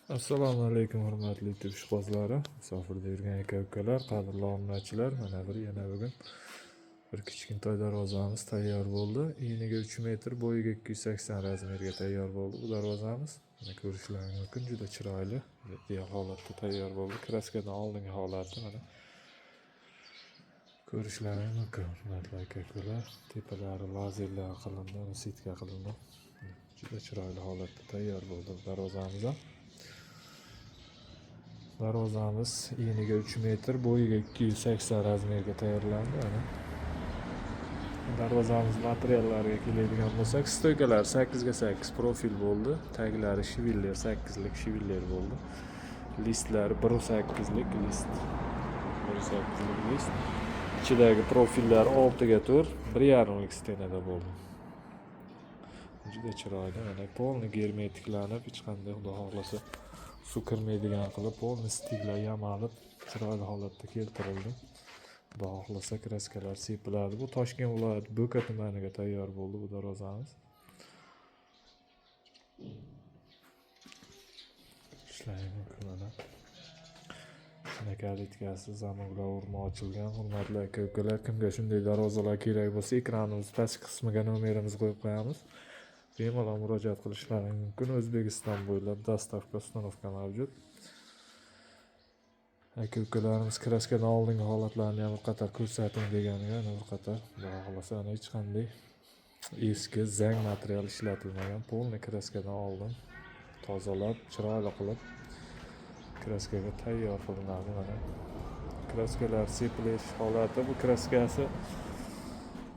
Assalomu alaykum, hurmatli YouTube ishqibozlari, musofirda yurgan aka ukalar, qadrli obunachilar. Mana bir yana bugun bir kichkintoy darvozamiz tayyor bo'ldi. Eniga 3 metr, bo'yiga 280 razmerga tayyor bo'ldi bu darvozamiz. Mana ko'rishlaring mumkin, juda chiroyli, ideal holatda tayyor bo'ldi. Kraskadan oldingi holati mana ko'rishlaring mumkin, hurmatli aka ukalar. Tepalari lazerlar qilindi, setka qilindi. Juda chiroyli holatda tayyor bo'ldi bu darvozamiz ham. Darvozamiz eniga 3 metr, bo'yiga 280 razmerga tayyorlandi. Mana darvozamiz materiallariga keladigan bo'lsak, стойка lar 8 ga 8 profil bo'ldi. Taglari швеллер, 8lik швеллер bo'ldi. Listlari 1.8lik list. 1.8lik list. Ichidagi profillar 6 ga 4, 1.5lik стена da bo'ldi. Juda chiroyli, mana полный germetiklanib, hech qanday, xudo xohlasa, suv kirmaydigan qilib, полный stiklar yamalib, chiroyli holatda keltirildi. Xudo xohlasa, kraskalar sepiladi. Bu Toshkent viloyati Bo'ka tumaniga tayyor bo'ldi bu darvozamiz. Ishlash mumkin mana. Shuna калитка si, замок lar o'rni ochilgan. Hurmatli aka ukalar, kimga shunday darvozalar kerak bo'lsa, ekranimiz pastki qismiga nomerimizni qo'yib qo'yamiz. Bemalol murojaat qilishlari mumkin. O'zbekiston bo'ylab доставка, установка mavjud. Aka ukalarimiz kraskadan oldingi holatlarini ham bir qator ko'rsating deganiga, ana bir qator, xudo xohlasa, ana hech qanday eski zang material ishlatilmagan. Полный kraskadan oldin tozalab, chiroyli qilib kraskaga tayyor qilinadi mana. Kraskalar sepilish holati, bu kraskasi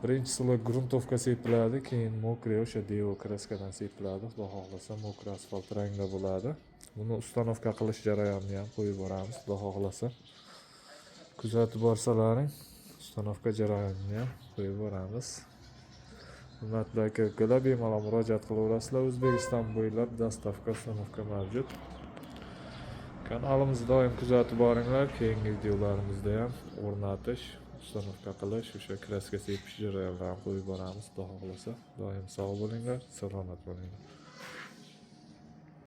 birinchi слой грунтовка sepiladi, keyin мокрый o'sha devo kraskadan sepiladi. Xudo xohlasa, мокрый asfalt rangda bo'ladi. Buni установка qilish jarayonini ham qo'yib boramiz, xudo xohlasa. Kuzatib borsalaring, установка jarayonini ham qo'yib boramiz. Hurmatli aka ukalar, bemalol murojaat qilaverasizlar. O'zbekiston bo'ylab доставка, установка mavjud. Kanalimizni doim kuzatib boringlar. Keyingi videolarimizda ham o'rnatish, установка qilish, o'sha kraska sepish jarayonlarini qo'yib boramiz, xudo xohlasa. Doim sog' bo'linglar, salomat bo'linglar.